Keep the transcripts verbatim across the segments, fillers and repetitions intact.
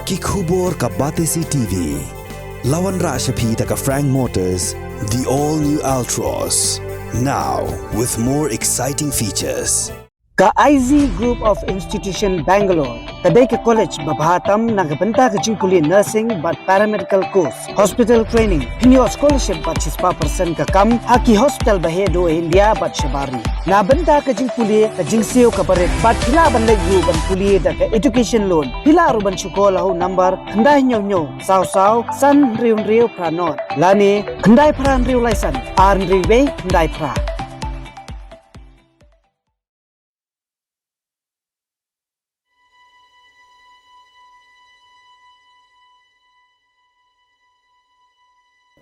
Ki khubor ka Batesi T V. La wanrah sha phi da ka Frank Motors, the all new Altroz. Now with more exciting features. Ka I Z Group of Institution Bangalore ka dei ka college ba bha tam na ka bynta ka jingpule nursing bad paramedical course, hospital training, pynïoh scholarship bad shispah percent ka kam ha ki hospital ba heh duh India bad shabar ri. Na bynta ka jingpule ka jingsiew ka barit bad phi lah ban leit ruh ban pule da ka education loan. Phi lah ruh ban shu call ha u number khyndai hynñiew hynñiew saw saw san hynriew hynriew phra nod lane khyndai phra hynriew lai san ar hynriew wei khyndai phra.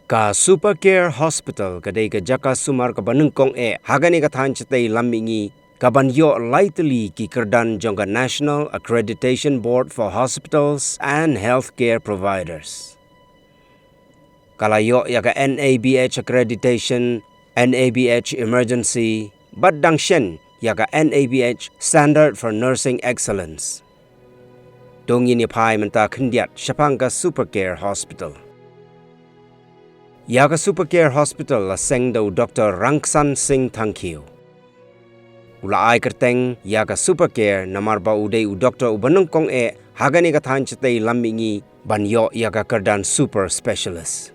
Ka Super Care Hospital ka dei ka jaka sumar kaba nyngkong eh ha kane ka thaiñ shatei lam mihngi, kaban ïoh lai tylli ki kyrdan jong ka National Accreditation Board for Hospitals and Healthcare Providers. Ka la ïoh ïa ka N A B H Accreditation, N A B H Emergency, bad dang shen ïa ka N A B H Standard for Nursing Excellence. To ngin ïa phai mynta khyndiat shaphang ka Super Care Hospital. Ïa ka Super Care Hospital la seng da u Doktor Rangsan Singh Thangkhiew. U la ai kyrteng ïa ka Super Care namar ba u dei u doktor uba nyngkong eh ha kane ka thaiñ shatei lam mihngi ban ïoh ïa ka kyrdan super specialist.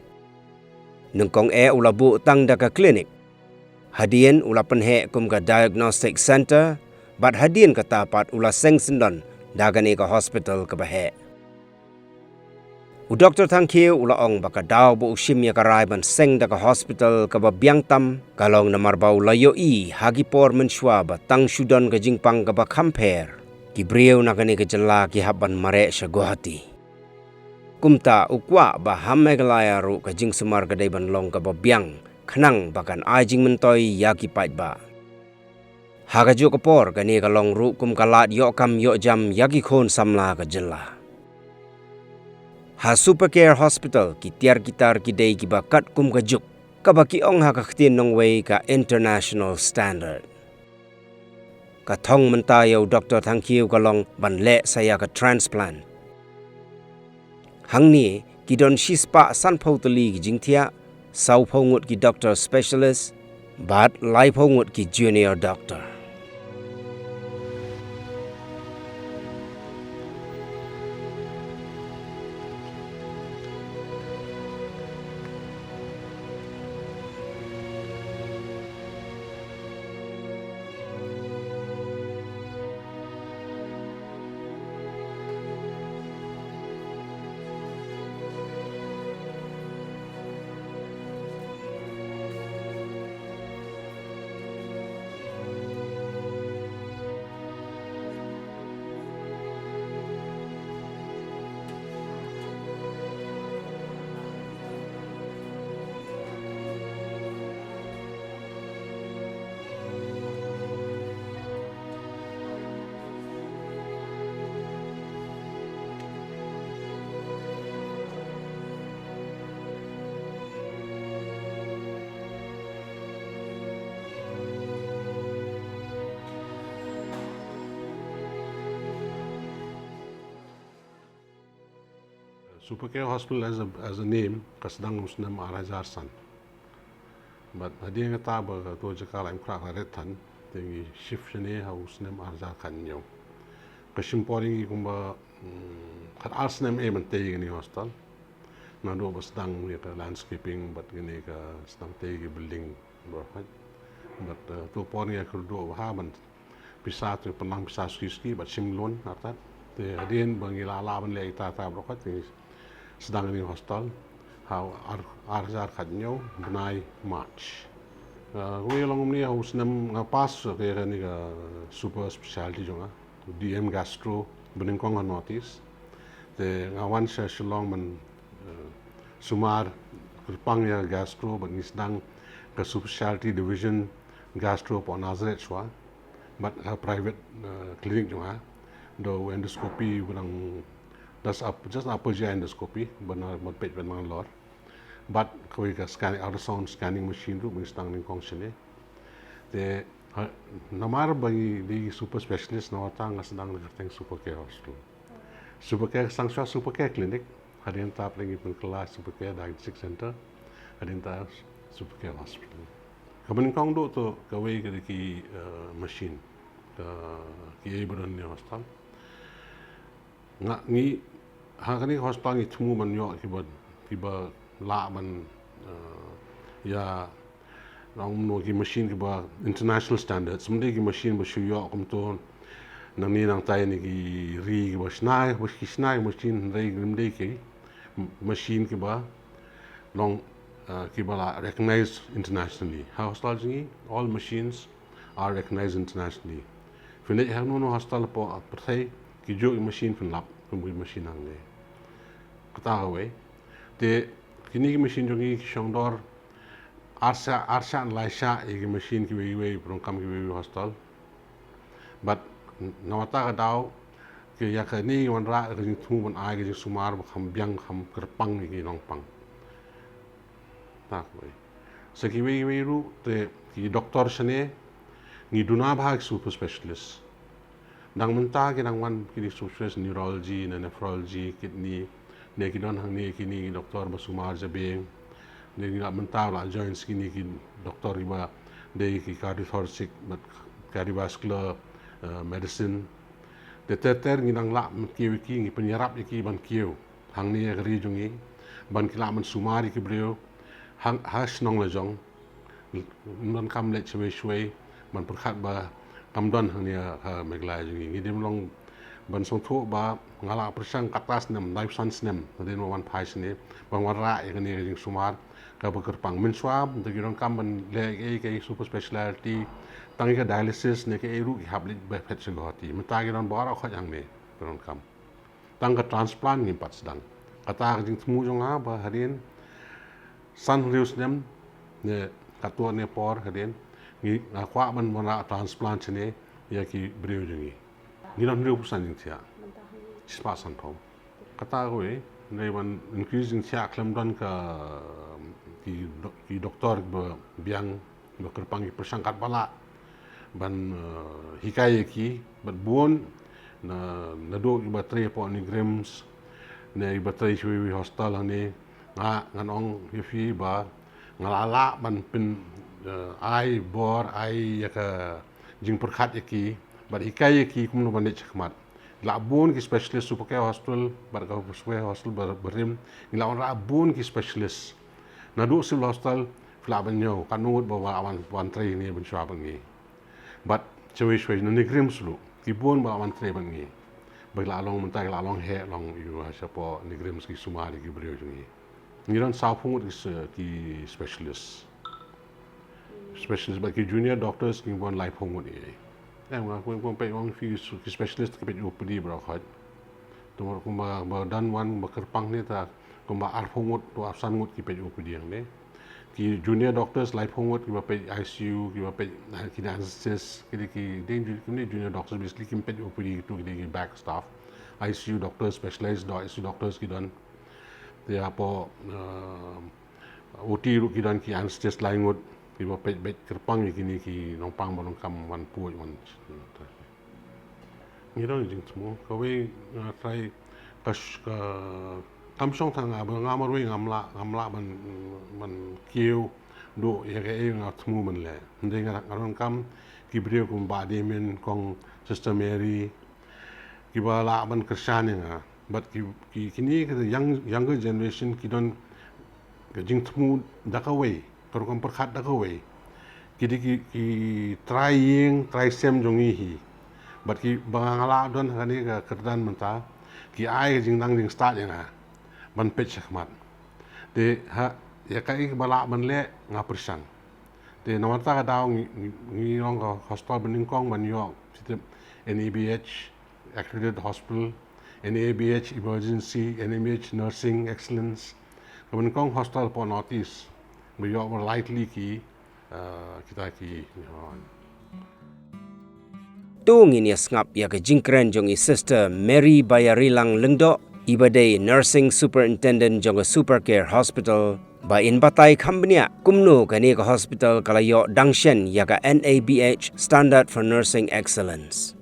Nyngkong eh u la buh tang da ka klinik. Hadien u la pynheh kum ka diagnostic center, bad hadien kata pat u la seng syndon da kane ka hospital kaba heh. U Doktor Thangkhiew u la ong ba ka daw ba u shim ïa ka rai ban seng da ka hospital kaba biang tam ka long namar ba u la ïohi ha ki por mynshuwa ba tang shu don ka jingpang kaba kham pher, ki briew na kane ka jylla ki hap ban mareh sha Guwahati. Kumta u kwah ba ha Meghalaya ruh ka jingsumar ka dei ban long kaba biang khnang ba kan ai jingmyntoi ïa ki paidbah. Ha kajuh ka por kane ka long ruh kum ka lad ïoh kam ïoh jam ïa ki khun samla ka jylla. Ha Super Care Hospital ki tiar ki tar ki dei kiba katkum ka juk, kaba ki ong ha ka ktien nongwei ka international standard. Ka thong mynta ïa u Doktor Thangkhiew ka long ban leh sa ïa ka transplant. Hangne ki don shispah sanphew tylli ki jingthiah, sawphew ngut ki doctor specialist, bad laiphew ngut ki junior doctor. Super Care Hospital as a, as a name, ka sdang u snem ar hajar san. Bad hadien kata ba kato jaka la im khraw ka ret than, te ngi shift shane ha u snem ar hajar khathynñiew. Ka shim por ïa ngi kumba, mm, khatar snem eh ban tei ïa kane ka hospital. Naduh ba sdang ïa ka landscaping bad kane ka sdang tei ïa ka building baroh. Bad, eh, to por ngi ïa kyrduh bha ban pisa, te pynlang pisa suki suki bad shim loan artat. Te hadien ba ngi la lah ban leh ïa kata kata baroh, te ngi sdang ïa kane ka hospital ha u ar, ar hajar khathynñiew bnai March. Ah, kumne long kumne ha u snem nga pass ïa kane ka super specialty jong nga, D M Gastro banyngkong ha North East. Te nga wan sha Shillong ban, eh, sumar kyrpang ïa gastro bad ngi sdang ka super specialty division gastro hapoh Nazareth shuwa. Bad ha private, eh, clinic jong nga, da u endoscopy ba dang, just up, just upper G I endoscopy, ba na, ba peit ba nang lor. Bad kawei ka scanning, ultrasound scanning machine ruh ba ngi sdang nyngkong shane. Te, ha, namar ba ngi dei super specialist, namar kata nga sdang da ka kyrteng Super Care Hospital. Supercare, sangshwa Supercare Clinic, hadien ta pdeng i pynkylla Supercare Diagnostic Center, hadien ta Supercare Hospital. Kaba nyngkong duh tu kawei ka dei ki eh, machine ka ki ei ba don ne hostel. Nga ngi ha kane ka hostel ngi thmu ban ïoh kiba kiba lah ban eh, ïa nong no ki machine kiba international standards. Mynta ki machine ba shu ïoh kumto nangne nangtai ne ki ri kiba shna ba ki shna machine hynrei ngim dei ki machine kiba long uh, kiba la recognized internationally. Ha hostel jong ngi all machines are recognized internationally. Phin leit ha no no hostel hapoh pyrthei ki juh ki machine phin lap kum ki machine hangne. Kata kawei. Te kine ki machine jong ngi ki shong dor ar shah ar shah lai shah ïa ki machine kiwei kiwei ba donkam kiwei kiwei hostel. Bad na kata ka daw ki ïa kane ki wanrah ka jingthmu ban ai ka jingsumar ba kham biang kham kyrpang ïa ki nongpang. Ta kawei. Sa kiwei kiwei ruh te ki doktor shane ngi duna bha ki super specialist. Dang mynta ki dang wan kine super specialist neurology ne nephrology, kidney, ne ki don hangne kine ki doktor ba sumar jabieng. Ne ngi la mynta la join kine ki doktor kiba dei ki cardiothoracic bad cardiovascular eh, medicine. Te ter ter ngi dang lah ban kiew ïa ki, ngi pynïarap ïa ki ban kiew hangne ïa ka ri jong ngi ban ki lah ban sumar ïa ki briew ha shnong la jong. Ym donkam leit shwei shwei ban pyrkhat ba kam don hangne ha Meghalaya jong ngi. Ngi dei ban long ban sngewthuh ba nga la pyrshang katta snem, laiphew san snem hadien ba wan phai shane ban wanrah ïa kane ka jingsumar kaba kyrpang. Mynshuwa mynta ki donkam ban leh ïa kaei kaei super speciality, tang ïa ka dialysis ne kaei ruh ki hap leit ba phet sha Guwahati. Mynta ki don baroh khoit hangne ki donkam. Tang ka transplant ngim pat sdang. Kata ka jingthmu jong nga ba hadien san hynriew snem ne katto ne por hadien ngi nga kwah ban wanrah transplant shane ïa ki briew jong ngi. Ngi don hynriewphew san jingthiah. Shispah sanphew. Kata kawei, hynrei ban increase jingthiah khlem don ka ki do- ki doktor ba biang ba kyrpang ki pyrshang katba lah ban eh, hikai ïa ki bad bun na naduh kiba trei hapoh NEIGRIHMS ne kiba trei shawei hostel hangne. Nga ngan ong ïa phi ba nga la lah ban pyn eh, ai bor ai ïa ka jingpyrkhat ïa ki bad hikai ïa ki kumno ban leit shakhmat. Lah bun ki specialist Supercare Hospital bad ka Supercare Hospital ba- barim ngi la wanrah bun ki specialist. Naduh Civil Hospital phi lah ban ñiew katno ngut ba ba wan wan trei ne ban shuwa bad ngi. Bad shawei shawei na NEIGRIHMS ruh ki bun ba wan trei bad ngi. Ba ki la long mynta ki la long heh long ïa shapoh NEIGRIHMS ki sumar ïa ki briew jong ngi. Ngi don sawphew ngut ki se- ki specialist. Specialist bad ki junior doctors ngi wan laiphew ngut ïa. Em nga kum kum peit wan ki su- ki specialist ki peit OPD baroh khoit. Te kumba ba don wan ba kyrpang ne ta kumba arphew ngut to arphew san ngut ki peit OPD hangne. Ki junior doctors laiphew ngut kiba peit ICU kiba peit eh, ki anesthetist ki dei ki dei ju- ki dei junior doctors basically kim peit OPD to ki dei ki back staff. ICU doctors specialized do- ICU doctors ki don. Te hapoh eh, OT ruh ki don ki anesthetist lai ngut kiba peit beit kyrpang ïa kine ki nongpang ba nongkam wan pud wan. Ngi don jingthmu kawei nga trai ka sh- ka kam shong tang nga ba nga marwei ngam lah ngam lah ban ban kiew duh ïa kaei nga thmu ban leh. Hynrei nga nga donkam ki briew kum Bah Damian, kong Sister Mary kiba lah ban kyrshan ïa nga. Bad ki ki kine ki young younger generation ki don ka jingthmu da kawei, ka rukom pyrkhat da kawei. Ki dei ki ki trai ïing trai sem jong ngi hi. Bad ki ba nga lah don ha kane ka kyrdan mynta ki ai ka jingnang jingstad ïa nga ban peit shakhmat. Te ha ïa kaei kaba lah ban leh nga pyrshang. Te namar kata ka daw ngi ngi ngi long ka hostel ba nyngkong ban ïoh shi tip NABH accredited hospital, NABH emergency, NABH nursing excellence. Ka ba nyngkong hostel hapoh North East ba ïoh ba lightly ki eh, kita ki ngi hon. To ngin ïa sngap ïa ka jingkren jong i Sister Mary Bayarilang Lyngdoh, iba dei Nursing Superintendent jong ka Supercare Hospital, ba in batai kham bniah kumno kane ka hospital ka la ïoh dang shen ïa ka NABH Standard for Nursing Excellence.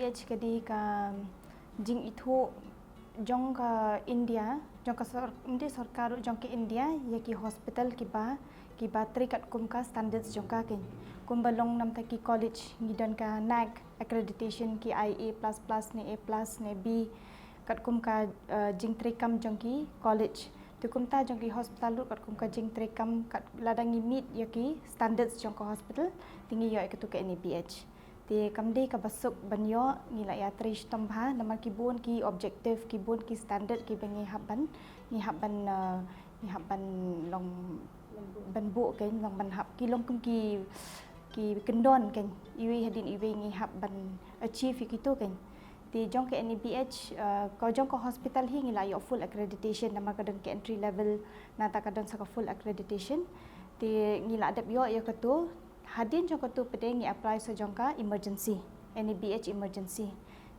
Ka dei ka jingithuh jong ka India, jong ka sor, ym dei sorkar ruh, jong ka India, ïa ki hospital kiba, kiba trei katkum ka standards jong ka kein. Kumba long namar ki college ngi don ka NAAC accreditation, ki I A plus plus ne A plus ne B, katkum ka, eh, jingtreikam jong ki college. Te kumta jong ki hospital ruh katkum ka jingtreikam, kat lada ngi meet ïa ki standards jong ka hospital, te ngi ïoh ïa katu ka N A B H. Te kam dei kaba suk ban ïoh, ngi la ïatrei shitom bha, namar ki bun ki objective, ki bun ki standard kiba ngi hap ban, ngi hap ban, eh, ngi hap ban long ban buh kein, long ban hap, ki long kum ki, ki kyndon kein, iwei hadien iwei ngi hap ban achieve ïa kitu kein. Te jong ka N A B H, eh, ka jong ka hospital hi ngi la ïoh full accreditation, namar ka don ka entry level, nangta ka don sa ka full accreditation. Te ngi la dep ïoh ïa katu, hadien jong katu pat de ngi apply sa jong ka emergency, N A B H emergency.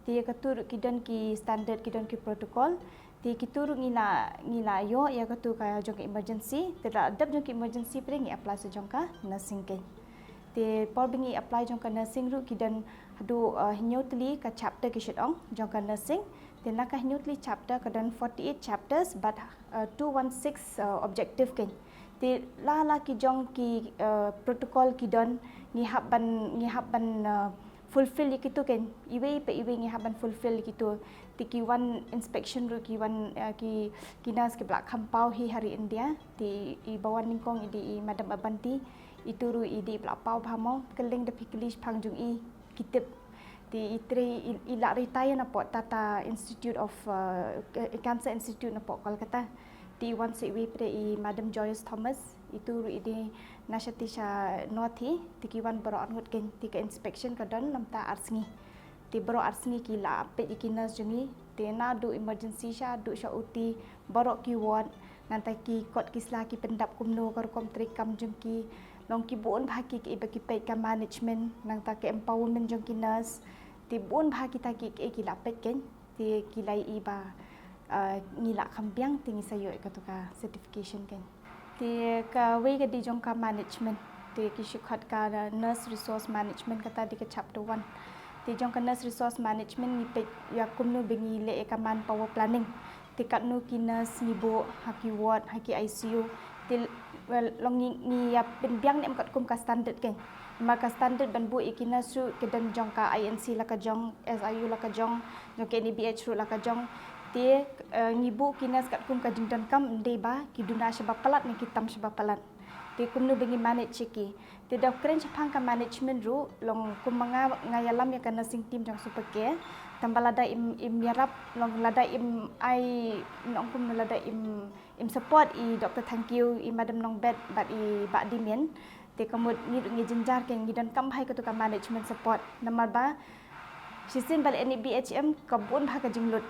Te ïa katu ruh ki don ki standard, ki don ki protocol. Te kitu ruh ngi la, ngi la ïoh ïa katu ka jong ka emergency. Te la dep jong ka emergency pat de ngi apply sa jong ka nursing kein. Te por ba ngi apply jong ka nursing ruh ki don haduh, eh, hynñiew tylli ka chapter ki shait ong jong ka nursing. Te na ka hynñiew tylli chapter ka don forty-eight chapters, bad, eh, two one six, eh, objective kein. Te la la ki jong ki, eh, protocol ki don, ngi hap ban, ngi hap ban, eh, fulfill ïa kitu kein. Iwei pa iwei ngi hap ban fulfill ïa kitu. Te ki wan inspection ruh ki wan, eh, ki, ki nurse kiba la kham paw hi ha ri India. Te iba wan nyngkong i dei i Madam Abanti. Itu ruh i dei iba la paw bha mo, kylleng da phi kylli shaphang jong i, ki tip. Te i trei, i, i la retire napoh Tata Institute of, uh, Cancer Institute napoh Kolkata. Te i wan sa iwei pat de i Madam Joyce Thomas, itu ruh i dei na shatei sha North hi, te ki wan baroh arngut kein, te ka inspection ka don namar ar sngi. Te baroh ar sngi ki la peit ïa ki nurse jong ngi, te naduh emergency shaduh sha O T, baroh ki ward, nangta ki kot ki sla ki pyndap kumno, ka rukom treikam jong ki, long ki bun bha ki, kiba ki peit ka management, nangta ka empowerment jong ki nurse. Te bun bha kita ki, ki, ki la peit kein, te ki la ïohi ba, ah, ngi la kham biang te ngi sa ïoh ïa katu ka certification kein. Te kawei ka dei jong ka management. Te ki shu khot ka nurse resource management, kata dei ka chapter one. Te jong ka nurse resource management ngi peit ïa kumno ba ngi leh ïa ka manpower planning. Te katno ki nurse ngi buh ha ki ward, ha ki I C U. Te, well, long ngi, ngi ïa pynbiang ne em katkum ka standard kein. Namar ka standard ban buh ïa ki nurse ruh ka don jong ka I N C la ka jong, S I U la ka jong, jong ka N A B H ruh la ka jong. Te, eh, ngi buh ki nurse katkum ka jingdonkam, ym dei ba ki duna shaba palat ne ki tam shaba palat. Te kumno ba ngi manage ïa ki. Te da kren shaphang ka management ruh, long kum ma nga, nga ïalam ïa ka nursing team jong Supercare. Tangba lada im, im ïarap, long lada im ai, nong kum lada im, im support i Doctor Thangkhiew, i Madam Nongbet, bad i Bah Dimian. Te ka mut ngi ruh ngi jynjar kein, ngi donkam bha ïa katu ka management support. Namar ba shisien ba leh N A B H em ka bun bha ka jinglut.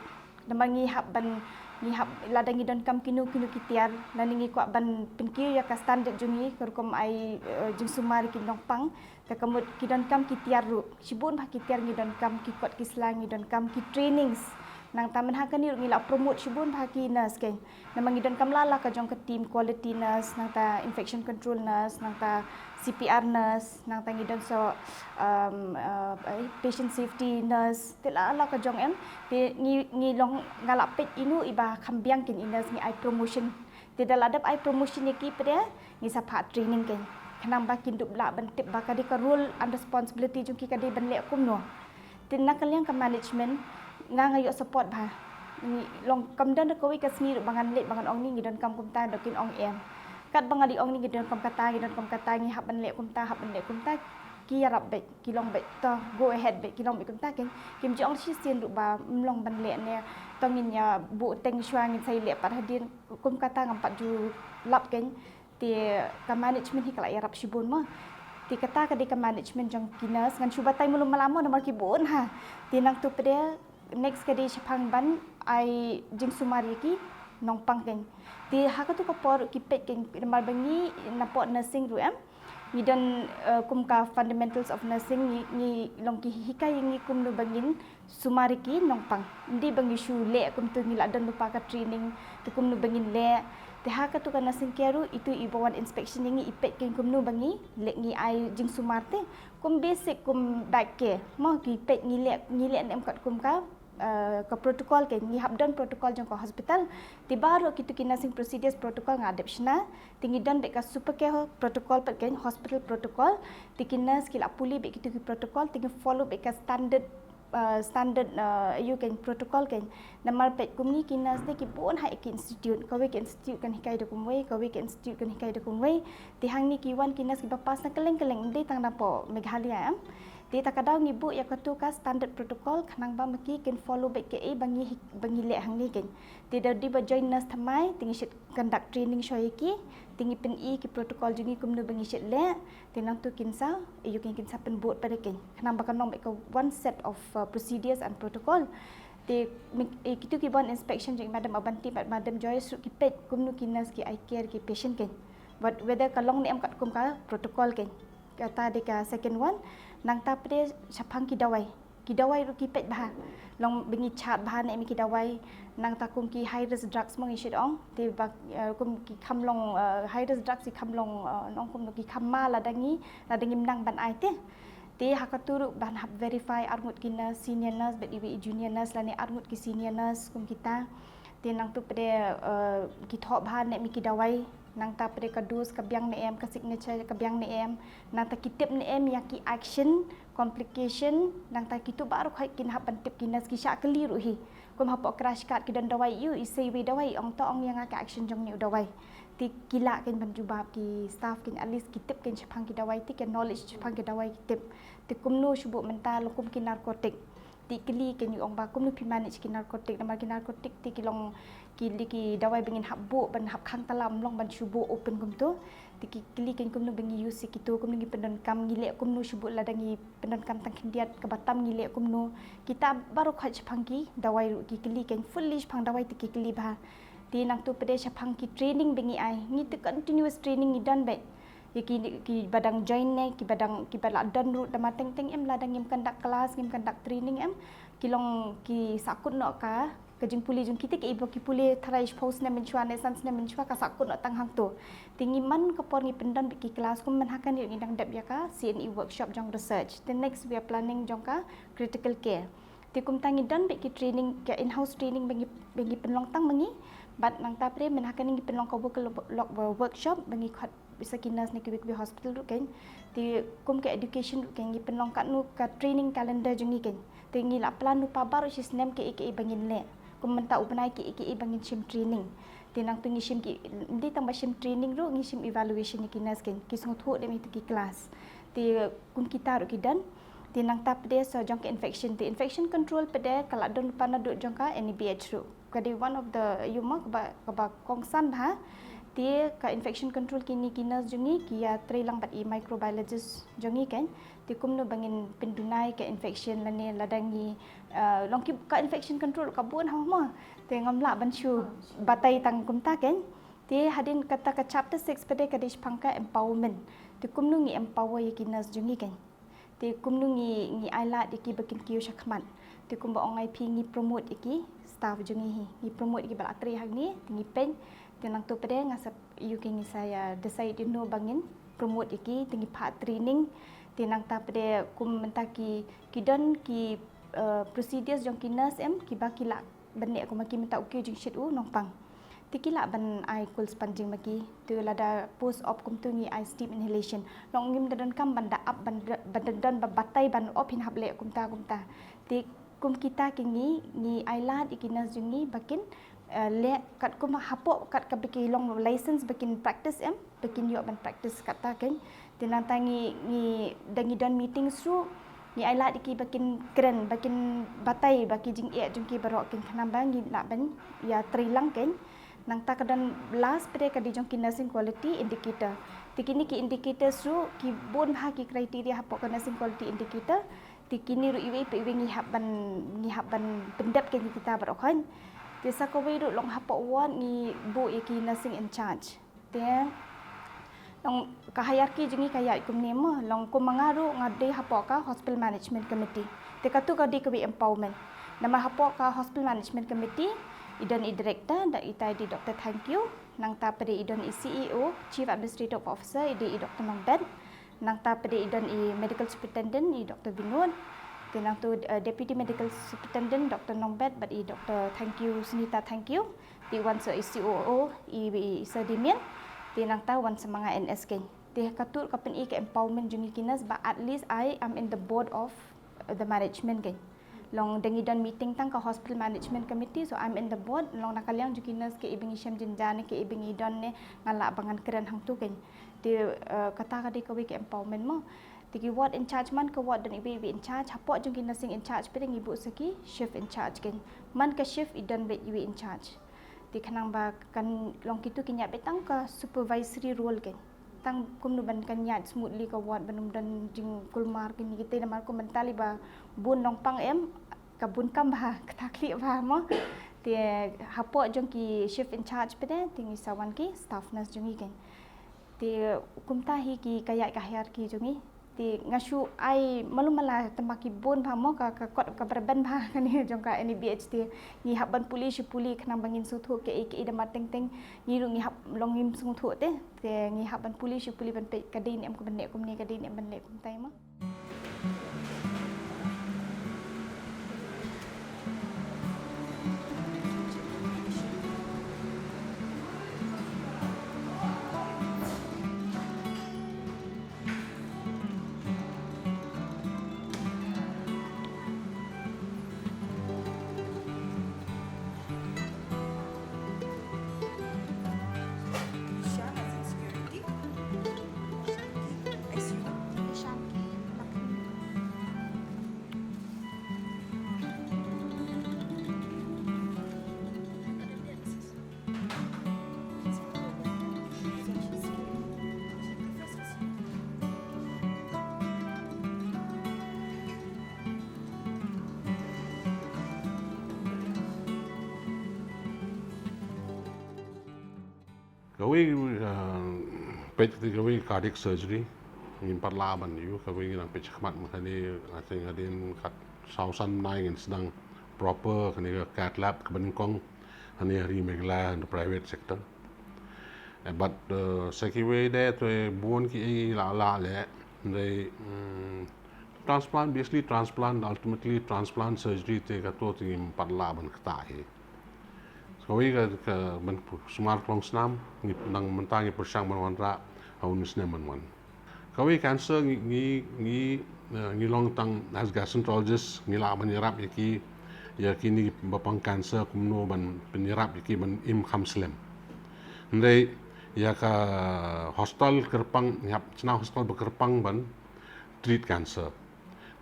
Namar ngi hap ban, ngi hap, lada ngi donkam kino kino ki tiar, lane ngi kwah ban pynkiew ïa ka standard jong ngi, ka rukom ai, eh, jingsumar ïa ki nongpang. Te ka mut ki donkam ki tiar ruh, shibun bha ki tiar ngi donkam, ki kot ki sla ngi donkam, ki trainings. Nangta mynha kane ruh ngi la promote shibun bha ki nurse kein. Namar ngi donkam la la ka jong ka team, quality nurse, nangta infection control nurse, nangta C P R nurse, nangta ngi don sa, um, uh, eh, patient safety nurse. Te la la ka jong em, te ngi, ngi long, nga la peit ino iba kham biang kein i nurse ngi ai promotion. Te da la dep ai promotion ïa ki pat de, ngi sa phah training kein. Khnang ba kin dup lah ban tip ba ka dei ka role and responsibility jong ki ka dei ban leh kumno. Te na ka liang ka management, nga nga ïoh support bha. Ngi long kam don da kawei ka sngi ruh ba ngan leit ba ngan ong ne ngi donkam kumta, da kin ong em. Katba nga dei ong ne ngi donkam kata, ngi donkam kata, ngi hap ban leh kumta, hap ban leh kumta, ki ïarap beit, ki long beit, to, go ahead beit, ki long beit kumta kein. Kim ju ong shisien ruh ba ym long ban leh ne, to ngin ïa buh teng shuwa, ngin sa ïaleh pat hadien, kum kata ngam pat ju lap kein. Te ka management hi ka la ïarap shibun mo. Te kata ka dei ka management jong ki nurse, ngan shu batai mulu mala mo namar ki bun ha. Te nangtu pat de next ka dei shaphang ban ai jingsumar ïa ki nongpang kein. Te ha katu ka por ki peit kein namar ba ngi napoh nursing ruh em, ngi don, eh, kum ka fundamentals of nursing, ngi, ngi long ki hikai ïa ngi kumno ba ngin sumar ïa ki nongpang. Ym dei ba ngi shu leh kumtu, ngi la don lypa ka training, te kumno ba ngin leh. Te ha katu ka nursing care ruh, itu i ba wan inspection ïa ngi, i peit kein kumno ba ngi leh, ngi ai jingsumar te. Kum basic, kum bad ke mo, ki peit ngi leh, ngi leh ne em katkum ka, eh, ka protocol kein, ngi hap don protocol jong ka hospital. Te baroh kitu ki nursing procedures protocol nga dep shna. Te ngi don bad ka super care protocol pat kein, hospital protocol. Te ki nurse ki la pule bad kitu ki protocol, te ngi follow bad ka standard, eh, standard, eh, ïa kein, protocol kein. Namar peit kum ngi ki nurse te ki bun ha ki institute, kawei ka institute kan hikai da kumwei, kawei ka institute kan hikai da kumwei. Te hangne ki wan ki nurse ki ba pass na kylleng kylleng, ym dei tang na poh Meghalaya, em. Te ta ka daw ngi buh ïa katu ka standard protocol, khnang ba ma ki kin follow bad kaei ba ngi hi-, ba ngi leh hangne kein. Te da dei ba join nurse thymmai, te ngi shait conduct training shuwa ïa ki, te ngi pyni ki protocol jong ngi kumno ba ngi shait leh, te nangtu kin sa, ïa kein, kin sa pynbud pat kein. Khnang ba kan long bad ka one set of, uh, procedures and protocol. Te mi-, eh, kitu ki ban inspection jong i Madam Abanti bad Madam Joyce ruh ki peit kumno ki nurse ki ai care ki patient kein. But whether ka long ne em katkum ka protocol kein. Kata dei ka second one. Nangta pat shaphang ki dawai. Ki dawai ruh ki peit bha. Long ba ngi chad bha ne em ki dawai. Nangta kum ki high risk drugs mo ngi shait ong. Te ba, eh, kum ki kham long, eh, high risk drugs ki kham long, eh, nong kum ki kham ma lada ngi, lada ngim nang ban ai te. Te ha katu ruh ban hap verify arngut ki nurse, senior nurse bad iwei i junior nurse lane arngut ki senior nurse kum kita. Te nangtu pat, eh, ki thoh bha ne em ki dawai, nangta pat ka dose ka biang ne em, ka signature ka biang ne em, nangta ki tip ne em ïa ki action, complication, nangta kitu baroh khoit kin hap ban tip ki nurse, ki shah kylli ruh hi. Kum hapoh crash cart ki don dawai, ïoh i sei iwei dawai, ong to ong ïa nga ka action jong une u dawai. Te ki lah kein ban jubab, ki staff kein, at least ki tip kein shaphang ki dawai, te ki knowledge shaphang ki dawai ki tip. Te kumno shu buh mynta long kum ki narcotic. Te kylli kein ïoh ong ba kumno phi manage ki narcotic, namar ki narcotic te ki long ki, ki dawai ba ngin hap buh ban hap khang talam, long ban shu buh open kumtu. Te ki kylli kein kumno ba ngi use ïa kitu, kumno ngi pyndonkam, ngi leh kumno shu buh lada ngi pyndonkam tang khyndiat, kaba tam ngi leh kumno. Kita baroh khoit shaphang ki dawai ruh ki kylli kein, fully shaphang dawai te ki kylli bha. Te nangtu pat shaphang ki training ba ngi ai, ngi te continuous training ngi don bad. Ïa ki, ki ba dang join ne, ki ba dang, ki ba la don ruh da ma teng teng em, lada ngim conduct class, ngim conduct training em, ki long ki sahkut noh ka, ka jingpule jong ki te, ki iba ki pule tharai shiphew snem mynshuwa ne san snem mynshuwa, ka sahkut noh tang hangto. Te ngi man ka por ngi pyndon bad ki class, kum mynta kane ngi dang dep ïa ka C and E workshop jong research. Te next we are planning jong ka critical care. Te kumta ngi don bad ki training, ka in-house training ba ngi, ba ngi pynlong tang ma ngi. Bad nangta pat mynta kane ngi pynlong ka work-, workshop ba ngi khot bad sa ki nurse na kiwei kiwei hospital ruh kein. Te kum ka education ruh kein, ngi pynlong katno ka training calendar jong ngi kein. Te ngi la plan lypa baroh shi snem kiei kiei ba ngin leh. Kum mynta u bnai kiei kiei ba ngin shim training. Te nangtu ngi shim ki, ym dei tang ba shim training ruh, ngi shim evaluation ïa ki nurse kein, ki sngewthuh ne em ïa kitu ki class. Te kum kita ruh ki don. Te nangta pat sa jong ka infection, te infection control pat ka la don lypa naduh jong ka N A B H ruh. Ka dei one of the, ïoh mo, kaba, kaba kongsan bha. Te ka infection control kine ki nurse jong ngi ki ïa trei lang bad i microbiologist jong ngi kein. Te kumno ba ngin pynduna ïa ka infection lane lada ngi, eh, long ki, ka infection control ka bun ha mo. Te ngam lah ban shu batai tang kumta kein. Te hadien kata ka chapter six pat ka dei shaphang ka empowerment. Te kumno ngi empower ïa ki nurse jong ngi kein. Te kumno ngi, ngi ai lad ïa ki ba kin kiew shakhmat. Te kumba ong ai phi, ngi promote ïa ki staff jong ngi hi. Ngi promote ïa ki ba la trei hangne, te ngi peit. Te nangtu pat nga sa ïoh, ki ngi sa ïa decide ïa no ba ngin promote ïa ki, te ngi phah training. Te nangta pat kum mynta ki, ki don ki, eh, procedures jong ki nurse em, kiba ki lah ban leh, kum ma ki mynta u kiew jingshit u nongpang. Te ki lah ban ai cool sponging ma ki. Te lada post op kumtu ngi ai steam inhalation. Long ngim da donkam ban da ap, ban da, ban da don ba batai ban op hin hap leh kumta kumta. Te kum kita ki ngi, ngi ai lad ïa ki nurse jong ngi ba kin, eh, leh katkum hapoh kat kaba ki long license ba kin practice em, ba kin ïoh ban practice kata kein. Te nangta ngi, ngi, da ngi don meeting ruh, ngi ai lad ïa ki ba kin kren, ba kin batai, ba ki jingeh jong ki baroh kin khnang ba ngi lah ban ïa trei lang kein. Nangta ka don last pat ka dei jong ki nursing quality indicator. Te kine ki indicators ruh ki bun bha ki criteria hapoh ka nursing quality indicator. Te kine ruh iwei pa iwei ngi hap ban, ngi hap ban pyndep kein ïa kita baroh khoit. Te sa kawei ruh long hapoh ward ngi buh ïa ki nursing in charge. Te long ka hierarchy jong ngi ka ïaid kumne mo, long kum ma nga ruh nga dei hapoh ka hospital management committee. Te katu ka dei kawei empowerment. Namar hapoh ka hospital management committee I don i director, da itai di Doctor Thank You, nangta pat i don i C E O, Chief Administrative Officer, i di i Doctor Nongbet, nangta pat i don i medical superintendent, i Doctor Vinod, te nangtu uh, deputy medical superintendent Doctor Nongbet, bad i Doctor Thank You, Sunita Thank You, te wan sa i C O O, i, i Sir Damien, te nangta wan sa ma nga N S keiñ. Te katto ka pyni ka empowerment jong ngi ki nurse ba at least I am in the board of the management keiñ. Long da ngi don meeting tang ka hospital management committee, so I'm in the board. Long na ka liang jong ki nurse ki iba ngi shem jynjar ne ki iba ngi don ne nga lah ba ngan kren hangtu keiñ. Te uh, kata ka dei kawei ka empowerment mo. Te ki ward in charge man ka ward don iwei iwei in charge. Hapoh jong ki nursing in charge pat ngi buh sa ki shift in charge keiñ. Man ka shift i don iwei iwei in charge. Te khnang ba kan long kitu ki ñiah beit tang ka supervisory role keiñ. Tang kumno ban kan ñiah smoothly ka ward ban ym don jingkulmar kine kite namar kumta lei ba bun nongpang em ka bun kam bha kata khlieh bha mo. Te hapoh jong ki shift in charge pat te ngi sa wan ki staff nurse jong ngi keiñ. Te kumta hi ki ka ïaid ka hierarchy jong ngi. Te nga shu ai malu mala tama ki bun bha mo ka ka kot ka berben bha kane jong ka N A B H te ngi hap ban pule shi pule khnang ba ngin sngewthuh kaei kaei da mar teng teng ngi ruh ngi hap long ngim sngewthuh te te ngi hap ban pule shi pule ban peit ka dei ne em ka ban leh kumne ka dei ne em ban leh kumtai mo. Kawei, uh, peit kawei cardiac surgery ngim pat lah ban ïoh, kawei ngi nang peit shakhmat ma kane, I think hadien kat saw san bnai ngin sdang proper kane ka cath lab kaba nyngkong hangne ha ri Meghalaya ha private sector. Eh, but uh, sa kiwei de to bun ki ei la la le de, mm, transplant, basically transplant, ultimately transplant surgery te kato te ngim pat lah ban ktah hi. Kawei ka, ka ban sumar klong snam ngi nang mynta ngi pyrshang ban wanrah ha u snem ban wan. Kawei cancer ngi ngi ngi, uh, ngi long tang as gastroenterologist ngi lah ban ïarap ïa ki ïa kine ba pang cancer kumno ban pynïarap ïa ki ban im kham slem. Hynrei ïa ka hospital kyrpang ngi hap chna hospital ba kyrpang ban treat cancer.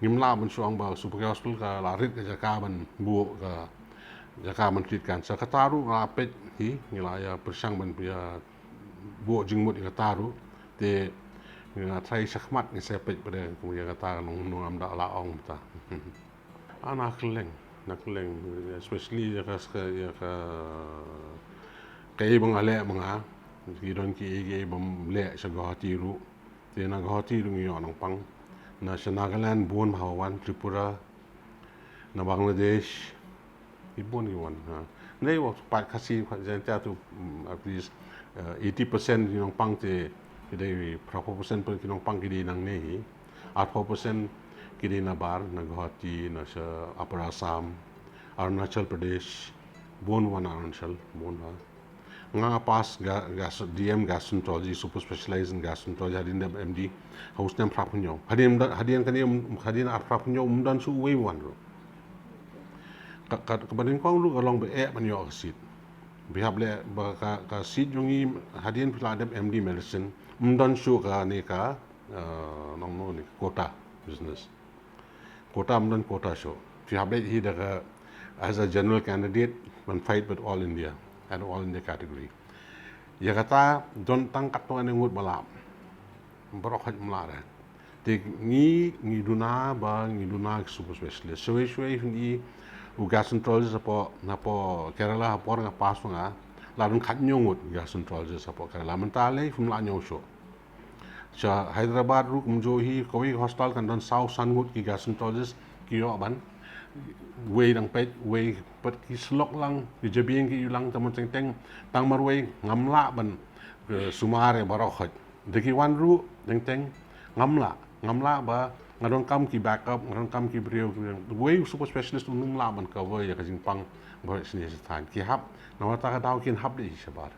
Ngim lah ban shu ong ba Super Care Hospital ka la rit ka jaka ban buh ka jaka ban treat cancer. Kata ruh la peit hi ngi la ïa pyrshang ban ïa buh jingmut ïa kata ruh te ngi la trai shakhmat ngi sa peit pat kum ïa kata nong nong am da la ong ta. Ana kylleng na kylleng especially ïa ka ïa ka ka ei ba nga leh ma nga ki don ki ei ki ei bym leh sha Guwahati ruh. Te na Guwahati ruh ngi ïoh nongpang. Na sha Nagaland bun bha wan, Tripura, na Bangladesh. Ki bun ki wan ha. Nei wa pat Khasi, Jaintia tu, mm, at least uh, eighty percent ki nongpang te ki dei, phra phew percent pun ki nongpang ki dei nangne hi. Arphew percent ki dei na bar, na Guwahati, na sha Upper Assam, Arunachal Pradesh, bun wan Arunachal, bun ha. Nga pass ga, ga D M gastroenterology, super specialized in gastroenterology, hadien dep M D ha u snem phra phew hynñiew. Hadien da, hadien kane, hadien ar phra phew hynñiew ym don shu uwei wan ruh. Ka, ka, kaba nyngkong ruh ka long ba eh ban ïoh ka seat. Phi hap leh ba ka, ka seat jong ngi hadien phi la dep M D medicine ym don shu kane ka, uh, nongno ne quota business. Quota ym don quota shuh. Phi hap leh hi da ka as a general candidate ban fight with all India at all India category. Ïa kata don tang katto katne ngut ba lah. Baroh hoi ym lah re. Te ngi ngi duna ba ngi duna ki super specialist. Shwei shwei phin i u gastroenterologist hapoh hapoh Kerala hapoh nga pass nga la don khathynñiew ngut gastroenterologist hapoh Kerala. Mynta lei phim lah ñiew shuh. Sha Hyderabad ruh kumjuh hi kawei ka hospital kan don saw san ngut ki gastroenterologist ki ïoh ban Wei dang peit, wei pat ki slok lang, ki jabieng ki ïu lang, tang teng teng, tang marwei ngam lah ban, eh, sumar ïa baroh khoit. Da ki wan ruh teng teng, ngam lah, ngam lah ba nga donkam ki backup, nga donkam ki briew, ki briew. Wei u super specialist um lah ban cover ïa ka jingpang ba shisha shisha. Ki hap, namar ta ka daw kin hap de shabar.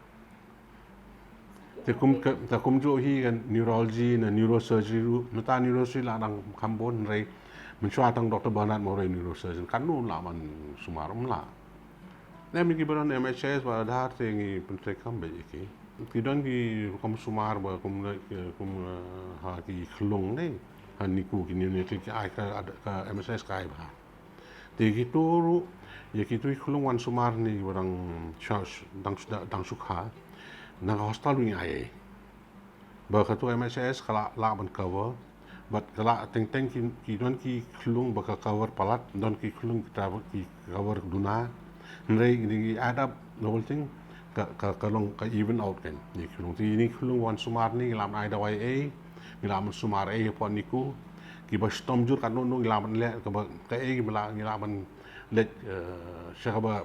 Te kum ka, te kumjuh hi ka neurology ne neurosurgery ruh, mynta neurosurgery la dang kham bun, hynrei mynshuwa tang Doctor Bernard Mawrei neurosurgeon, katno lah ban sumar, um lah. Ne mynta ki ba don M H S ba Aadhaar te ngi pyntreikam beit ïa ki. Ki don ki rukom sumar ba kum, kum, eh, ha ki khyllung ne, ha NICU, ki neonatal ki ai ka, ka M H S ka ai bha. Te kito ruh, ïa kito ki khyllung wan sumar ne ba dang sha, dang, dang shu kha. Na ka hospital ruh ngi ai ei. Ba kato M H S ka lah, lah ban cover. Bad ka lah teng teng ki, ki don ki khyllung ba ka cover palat, don ki khyllung ki travel, ki cover duna. Hynrei ngi add up the whole thing, ka, ka, ka long ka even out kan. Ïa ki khyllung, te ïa ki khyllung wan sumar ne ngi lah ban ai dawai ei, ngi lah ban sumar ei hapoh NICU. Ki ba shitom jur katno no ngi lah ban leh, ka ba, ka ei ba lah, ngi lah ban leh, eh, sha ka ba,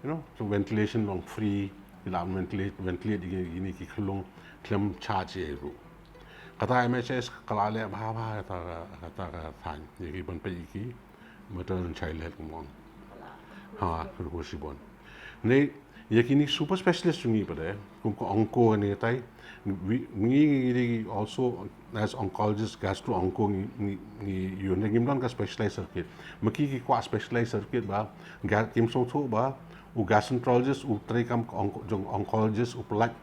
you know, so ventilation long free, ngi lah ban ventilate, ventilate ïa kine ki khyllung khlem charge ei ruh. Kata M H S ka la leh bha bha kata, kata ka thaiñ, ïa ki ban peit ïa ki maternal and child health kumno. Ha, ruh shibun. Ne, ïa kine super specialist jong ngi pat de, kum ka onco ne tai, ngi, ngi, ngi also as oncologist, gastro-onco ngi, ngi, ngi ïoh, ne ngim don ka specialized circuit. Ma ki ki kwah specialized circuit ba, ga, kim sngewthuh ba u gastroenterologist u treikam ka onco-, jong oncologist u pynlait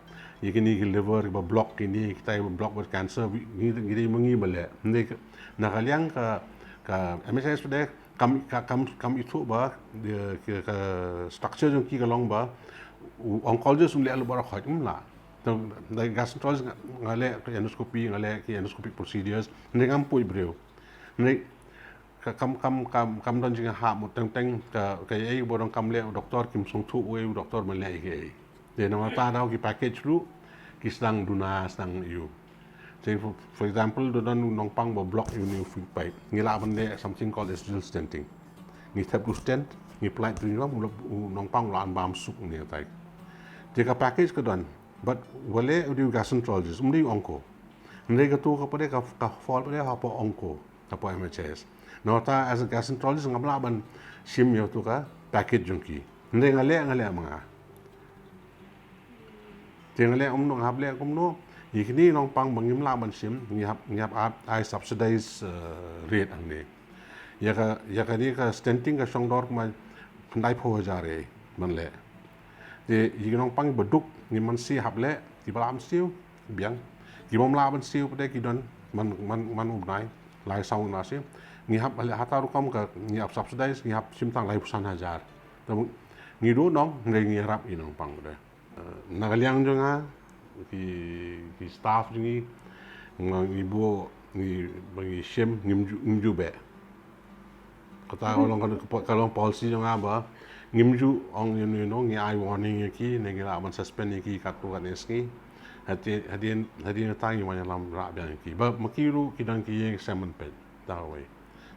ïa kine ki liver ba block, kine kitai ba block bad cancer, ngi, ngi dei ma ngi ba leh. Ne ka, na ka liang ka, ka M H S pat de, kam, ka, kam, kam ithuh ba, eh, ka, ka structure jong ki ka long ba u oncologist um leh lut baroh khoit, um lah. Te da gastroenterologist nga, nga leh ka endoscopy, nga leh ki endoscopic procedures, ne ngam poi briew. Ne ka kam, kam, kam, kam don jinghap mut teng teng ka, ka ei ba donkam leh u doktor kim sngewthuh wei u doktor ban leh ei ka ei. Te namar ta daw ki package ruh ki sdang duna sdang ïa u. Te for, for example, da don u nongpang ba block ïa une u feed pipe, ngi lah ban leh something called esophageal stenting. Ngi thep u stent, ngi pynlait u nongpang, u nongpang u lah ban bam suk ne tai. Te ka package ka don, but wat leh u dei u gastroenterologist, um dei u onco. Hynrei kato ka pat de ka, ka fall pat de hapoh onco, hapoh M H S. Namar ta as a gastroenterologist ngam lah ban shim ïa kato ka package jong ki. Hynrei nga leh, nga leh ma nga. Te nga leh kumno, nga hap leh kumno, ïa kine nongpang ba ngim lah ban shim, ngi hap, ngi hap ai subsidized, eh, rate hangne. Ïa ka, ïa kane ka stenting ka shong dor kumba khyndai phew hajar ei ban leh. Te ïa ki nongpang ba duk, ngim mynsiem hap leh, kiba lah ban siew, biang. Ki bym lah ban siew pat de ki don man, man, man u bnai, lai saw na siew. Ngi hap leh hata rukom ka, ngi hap subsidize, ngi hap shim tang lai phew san hajar. Te ngi duh nong, hynrei ngi ïarap ïa ki nongpang pat de. Eh, na ka liang jong nga, ki, ki staff jong ngi, nga ngi buh, ngi, ba ngi shim, ngim ju, ngim ju beh. Kata ka long ka, ka long policy jong nga ba ngim ju ong ïa no ïa no, ngi ai warning ïa ki, ne ngi lah ban suspend ïa ki katto katne sngi. Hadien, hadien, hadien kata ngi wan ïalam rah biang ïa ki. Ba ma ki ruh ki don ki ïing sem ban peit. Ta kawei.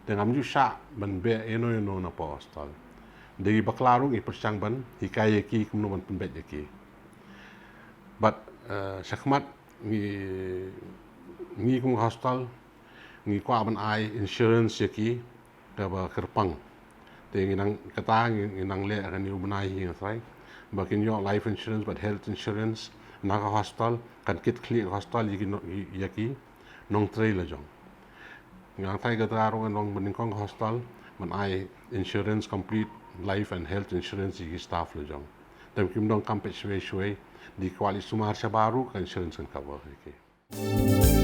Te ngam ju shah ban beh ïa no ïa no na poh hospital. Da ki bakla ruh ngi pyrshang ban hikai ïa ki kumno ban pynbeit ïa ki. Bad, eh, shakhmat ngi, ngi kum ka hospital ngi kwah ban ai insurance ïa ki kaba kyrpang. Te ngi nang, kata ngi, ngi nang leh kane u bnai hi, nga trai, ba kin ïoh life insurance bad health insurance na ka hospital, kan kit khlieh ka hospital ïa ki no-, ïa ki nongtrei la jong. Nga trai kata ruh ngan long ba nyngkong ka hospital ban ai insurance, complete life and health insurance ïa ki staff la jong. Te kim donkam peit shwei shwei, da ki kwah leit sumar shabar ruh ka insurance kan cover ïa ki.